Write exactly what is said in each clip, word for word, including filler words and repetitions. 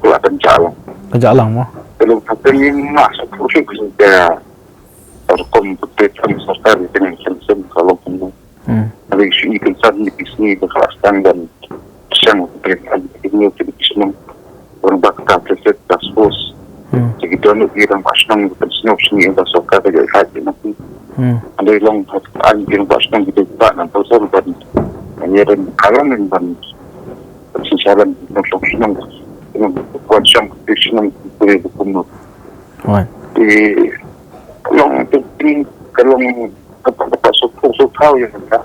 Ka la kan jalang. Ka jalang mo. Kalau kata ni mas aku sih kita rukom betul kan sorkar kita yang sensen kalau kamu. Hmm. Ada isu itu kan di sini bekas dan sang betul kan ini kita di sini. Orang bakta teset task force. Hmm. Jadi kita nak dia dan pasang kita sini sini yang sorkar kita haji nanti. Hmm. Ada long an yang pasang kita tak nampak sorkar. Hanya dan kalangan dan Shisha ban nongshong shnong, nong kwan shong ti shnong kuri kumno. Right. Ti long ti ti kalong kapa kapa sukhu sukhu yang ka.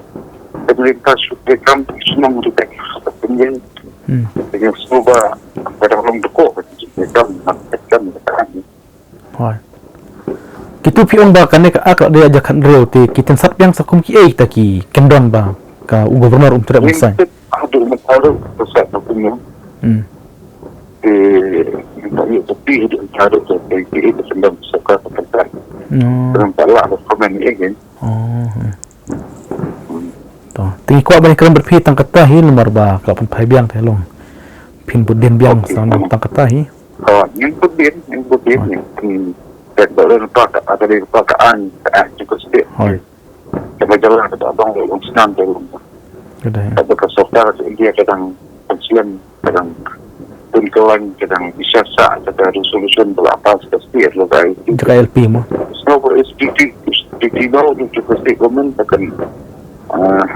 Pemerintah sukhu kam shnong tu tak penyen. Hmm. Yang suba kadang long deko kan. Kam nak kan. Hoi. Kitu phi ong ba kane ka ak la dei ha ka khatriew te ki tynsat biang sa kum kiei kita ki kyndon ba ka u governor um trep. Ning masai. Tip adu mataru pesat na punya. Hmm. Eh, minta yuk tepi hidup mataru tu, eh, eh, eh, sendang saka ke tempat. No. Sendang tak lah komen ni, eh, kan? Oh. Hmm. To, te ngi kwah ban ïakren bad phi tang kata hi namar ba ka la pynphai biang te long. Phin bud dien biang. Okey. Sa tang kata hi. Oh, ngin bud dien, ngin bud dien. Okey. Ngin, hmm, tek ba le rupa ka, ada di rupa ka an, ka an cukup sikit. Hoi. Ka ba jalan ka ta dong long snan te long. Ka dei. Ka ba ka sorkar ka India ka dang ka sian, ka dang pun kelang, ka dang bisa sa, ka dang resolution ba la pass ka state lo ka I L P. Jaka I L P mo. So, S P T, S P T lo, tu cukup state government, ka kan, ah,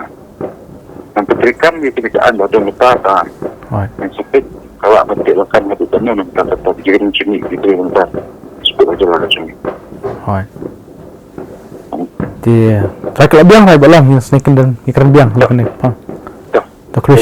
Nang ka treikam ïa kine ki aiñ ba don mynta ta. Hooid. Nang shu peit ka lah ban teh lakan haduh katno nang ta, ta, ta, ki ring chini ki trei mynta. Shu peit haduh la ka chini. Hooid. Hmm. Te trai ka la biang, trai ba long, ngin sngewkynduh, ngin kren biang, la kane, pa. Dah. Ta khlur